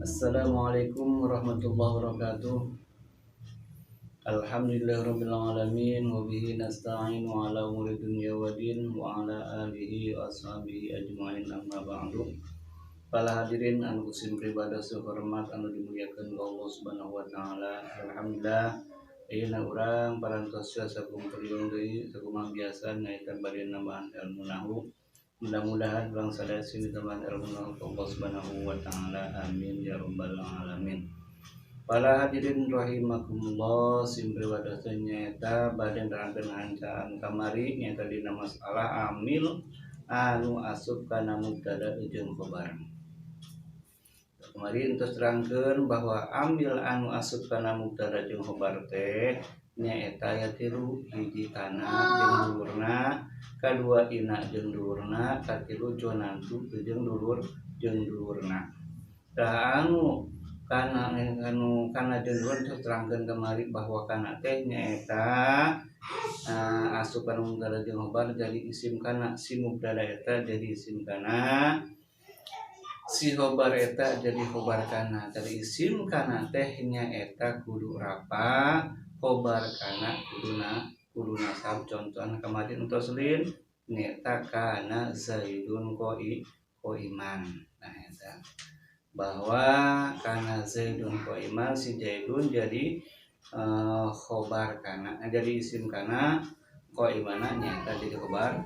Assalamualaikum warahmatullahi wabarakatuh. Alhamdulillahirabbil alamin wa bihi nasta'inu ala umuri dunya waddin wa ala alihi wa ashabihi ajmain amma ba'du. Para hadirin anu kusim pribadi hormat anu dimuliakeun ku Allah Subhanahu wa taala. Alhamdulillah ayeuna urang parantos sakumpul deui sakumaha biasa nyaeta bari nambahan ilmu nahwu. Mudah-mudahan urang sadaya sing ditambahan ilmu nahwu ku Allah Subhanahu wa taala. Amin ya rabbal alamin. Para hadirin rahimakumullah, sim pribadi nyaeta bade nerangkeun ancaan kamari nyaeta dina masalah amil anu asup kana mubtada jeung khobar. Kemarin terus terangkeun bahwa amil anu asup kana mubtada jeung khobar teh nyaeta aya tilu, hiji kana jeung dulurna, kadua ina jeung dulurna, katilu jonantu jeung dulur jeung dulurna. Tah anu kana anu kana jeung dulur terus terangkeun kemari bahwa kana teh nyaeta asup kana mubtada jeung khobar jadi isim kana, si mubtada eta jadi isim kana, si khobar eta jadi khobar kana. Jadi isim kana teh nyaeta kudu rapa, khobar kana kudu nasab. Contohna kemarin entos lin nyaeta kana Zaidun qaiman. Nah eta bahwa kana Zaidun qaiman, si Zaidun jadi khobar kana, jadi isim kana, qaimana nyaeta jadi khobar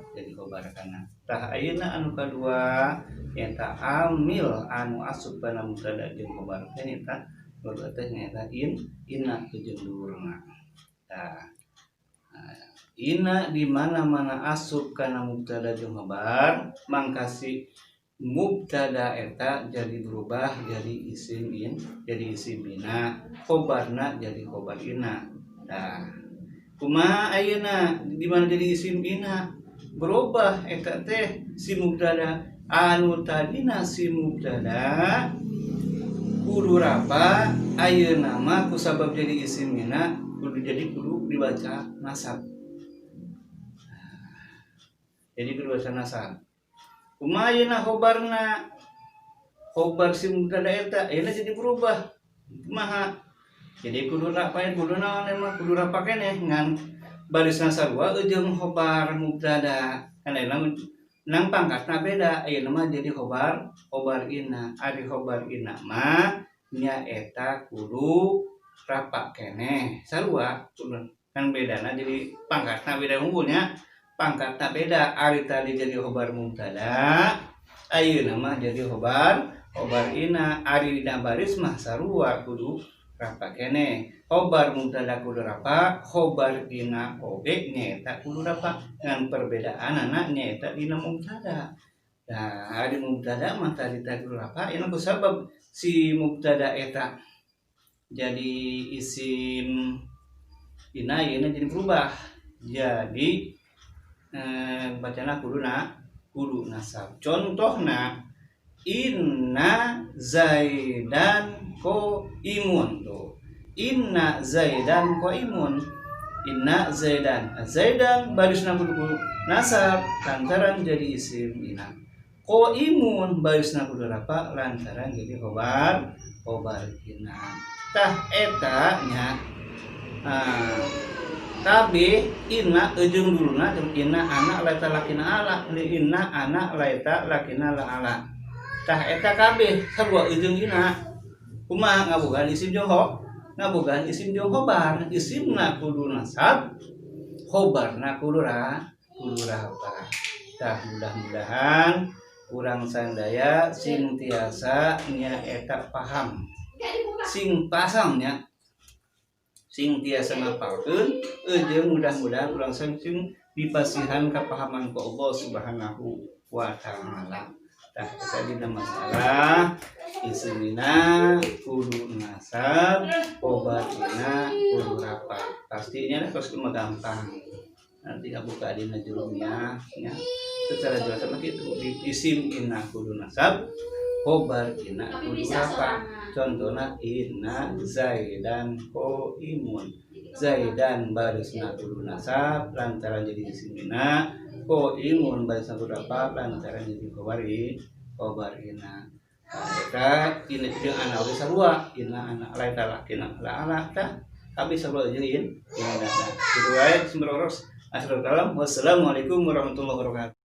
kana. Tah ayeuna anu kadua nyaeta amil anu asup kana mubtada jeung khobar teh nyaeta dulur teh nyaeta inna jeung dulurna. Tah inna di mana-mana asup kana mubtada jeung khobar mangka si mubtada eta jadi berubah jadi isim in, jadi isim inna, khobarna jadi khobar inna. Tah kumaha ayeuna di mana jadi isim inna berubah eta teh si mubtada anu tadina si mubtada kudu rapa ayeuna mah kusabab jadi isim inna kudu jadi kudu dibaca nasab. Jadi kudu dibaca nasab. Kumaha ayeuna khobarna? Khobar si mubtada eta ayeuna jadi berubah. Kumaha? Jadi kudu rapa kudu naon mah kudu rapa keneh ngan barisna sarua jeung khobar mubtada. Kan ayeuna nang pangkatna beda, ayeuna mah jadi khobar inna. Ari khobar inna mah nyaeta kudu rapa keneh sarua kan bedana jadi pangkatna beda unggulnya, pangkatna beda. Ari tadi jadi khobar mubtada ayeuna mah jadi khobar inna. Ari dina baris mah sarua kudu rapa keneh, khobar mubtada kudu rapa, khobar inna oge nyaeta kudu rapa, ngan perbedaanana nyaeta dina mubtada. Nah ari mubtada mah tadi kudu rapa ayeuna kusabab si mubtada eta jadi isim inna ayeuna jadi berubah jadi bacana kudu nasab. Contohna inna Zaidan qaimun tuh. Inna Zaidan qaimun. Inna Zaidan. Zaidan barisna kudu nasab lantaran jadi isim inna. Qaimun barisna kudu rapa lantaran jadi khobar inna. Tah eta nya kabeh inna jeung dulurna jeung inna anak laita lakina ala, inna anak laita lakina la ala. Tah eta kabeh sarua jeung inna. Kumaha ngabogaan isim jeung ngabogaan isim jeung khobar, isimna kudu nasab, khobarna kudu rapa. Tah mudah-mudahan urang sandaya sing tiasa nyaeta paham, sing pasang nya, sing tiasa ngapalkeun jeung mudah-mudahan urang sing dipasihan kapahaman ku Allah Subhanahu wa taala. Tah eta dina masalah isimina kudu nasab, khobar inna kudu rapa. Pastinya lah kos mah gampang. Nanti buka dina jurumnya nya. Secara jelas mah kitu, isim inna kudu nasab, khobar inna kudu rapa. Contohna inna Zaidan qaimun. Zaidan barisna kudu nasab lantaran jadi isim inna, qaimun barisna kudu rapa lantaran jadi khobar inna. Nah, eta ini jeung anak oge sarua, ina anak lain lalakina la tah kabeh sarua jeung in indana. Kitu wae sumber oros. Wassalamualaikum warahmatullahi wabarakatuh.